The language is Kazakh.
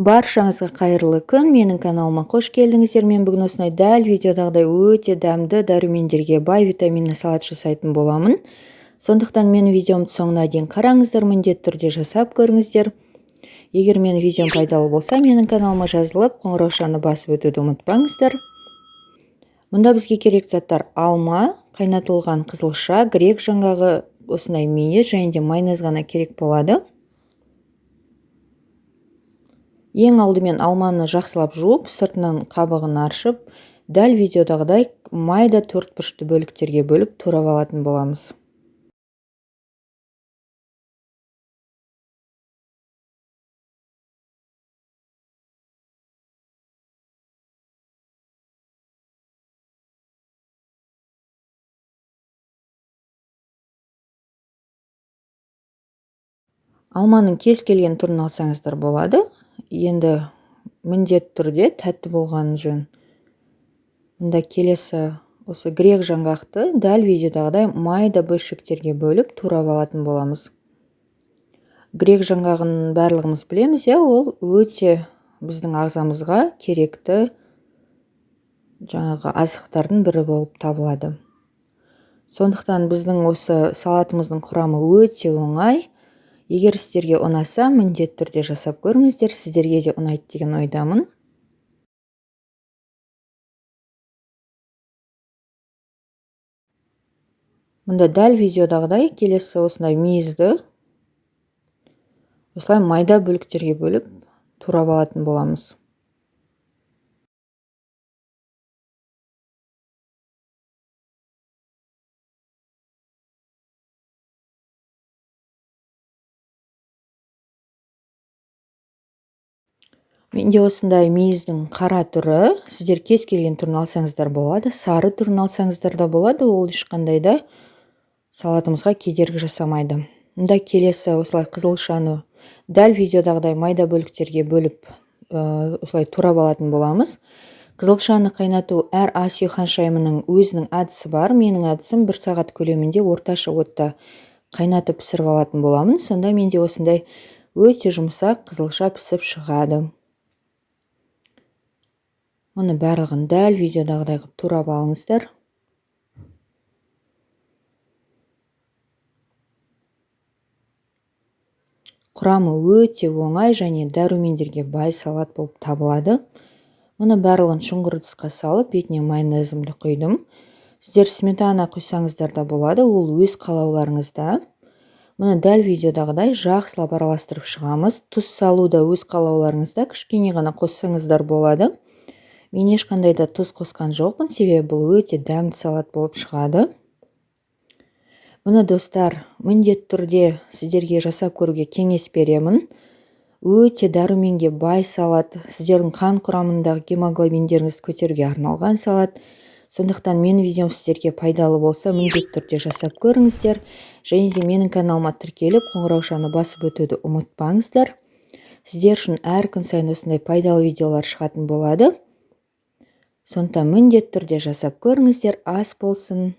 Баршаңызға қайырлы күн, менің каналыма қош келдіңіздер. Мен бүгін осындай дәл видеодағыдай өте дәмді, дәрумендерге бай витаминді салат жасайтын боламын. Сондықтан менің видеомды соңына дейін қараңыздар, міндетті түрде жасап көріңіздер. Егер менің видеом пайдалы болса, менің каналыма жазылып, қоңыраушаны басып өтуді ұмытпаңыздар. Мұнда бізге керек заттар: алма, қайнатылған қызылша, грек жаңғағы, осындай мейіз және де майонез ғана керек болады. Ең алдымен алманы жақсылап жуып, сыртынан қабығын аршып, дәл видеодағыдай майда төрт бұрышты бөліктерге бөліп турап алатын боламыз. Алманың кез келген түрін алсаңыздар болады. Енді міндетті түрде тәтті болғаны жөн. Мұнда келесі осы грек жаңғақты дәл видеодағыдай майда бөлшектерге бөліп турап алатын боламыз. Грек жаңғағын барлығымыз білеміз, иә, ол өте біздің ағзамызға керекті жаңағы азықтардың бірі болып табылады. Сондықтан біздің осы салатымыздың құрамы өте оңай. Егер сіздерге ұнаса, міндетті түрде жасап көріңіздер, сіздерге де ұнайды деген ойдамын. Мұнда дәл видеодағыдай келесі осындай мейізді осылай майда бөліктерге бөліп турап алатын боламыз. Менде осындай мейіздің қара түрі, сіздер кез келген түрін алсаңыздар болады, сары түрін алсаңыздар да болады, ол ешқандай да салатымызға кедергі жасамайды. Мұнда келесі осылай қызылшаны дәл видеодағыдай майда бөліктерге бөліп, осылай турап алатын боламыз. Қызылшаны қайнату әр ас үй ханшайымының өзінің әдісі бар. Менің әдісім 1 сағат көлемінде орташа отта қайнатып пісіріп алатын боламын. Сонда менде осындай өте жұмсақ қызылша пісіп шығады. Мұны барлығын дәл видеодағыдай қылып турап алыңыздар. Құрамы өте оңай және дәрумендерге бай салат болып табылады. Мұны барлығын шұңғыр ыдысқа салып, бетіне майонезімді құйдым. Сіздер сметана құйсаңыздар да болады, ол өз қалауларыңызда. Мұны дәл видеодағыдай жақсылап араластырып шығамыз. Тұз салу да өз қалауларыңызда, кішкене ғана қоссаңыздар болады. Мен ешқандай да тұз қосқан жоқпын, себебі бұл өте дәмді салат болып шығады. Мұны достар, міндетті түрде сіздерге жасап көруге кеңес беремін. Өте дәруменге бай салат, сіздердің қан құрамындағы гемоглобиндеріңізді көтеруге арналған салат. Сондықтан менің видеом сіздерге пайдалы болса, міндетті түрде жасап көріңіздер. Және де менің каналыма тіркеліп, қоңыраушаны басып өтуді ұмытпаңыздар. Сіздер үшін әр күн сайын осындай пайдалы видеолар шығатын болады. Сондықтан міндетті түрде жасап көріңіздер. Ас болсын.